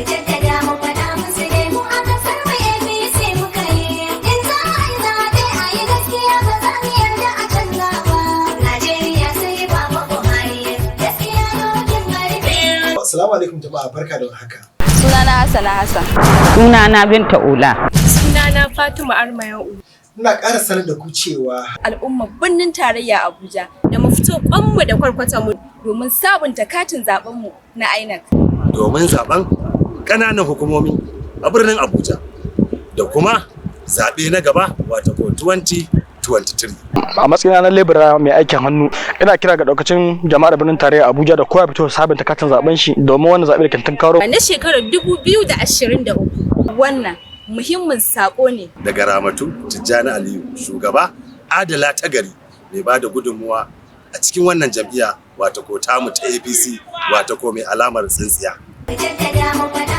Jaddada mu faɗa musu dai, mu a kasar mu APC muka yi. In za a yi zaɓe a yi gaskiya, ba za mu yarda a canza ba. Najeriya sai Baba Buhari, gaskiya dokin ƙarfe. Assalamu alaikum jama'a, barka da warhaka. Sunana Hassana Hassan. Sunana Binta Ula. Sunana Fatima Armayau. Ina ƙara sanar da ku cewa Al'ummar birnin tarayya Abuja da mu fito kwanmu da kwarkwatanmu domin sabunta katin zaɓenmu na INEC. Domin zaben ƙananan hukumomi a birnin Abuja da kuma zaɓe na gaba, wato ko 2023. A matsayina na lebura mai aikin hannu, ina kira ga daukacin jama'ar birnin tarayya Abuja da kowa fito sabunta katin zaben shi domin wannan zaɓe da ke karo. Na shekarar 2023. Wannan muhimmin sako ne daga Ramatu Tijjani Aliyu, shugaba adala ta gari mai ba da gudunmuwa a cikin wannan jam'iyya, wato ko tamu ta APC, wato ko mai alamar tsintsiya. Jaddada mu.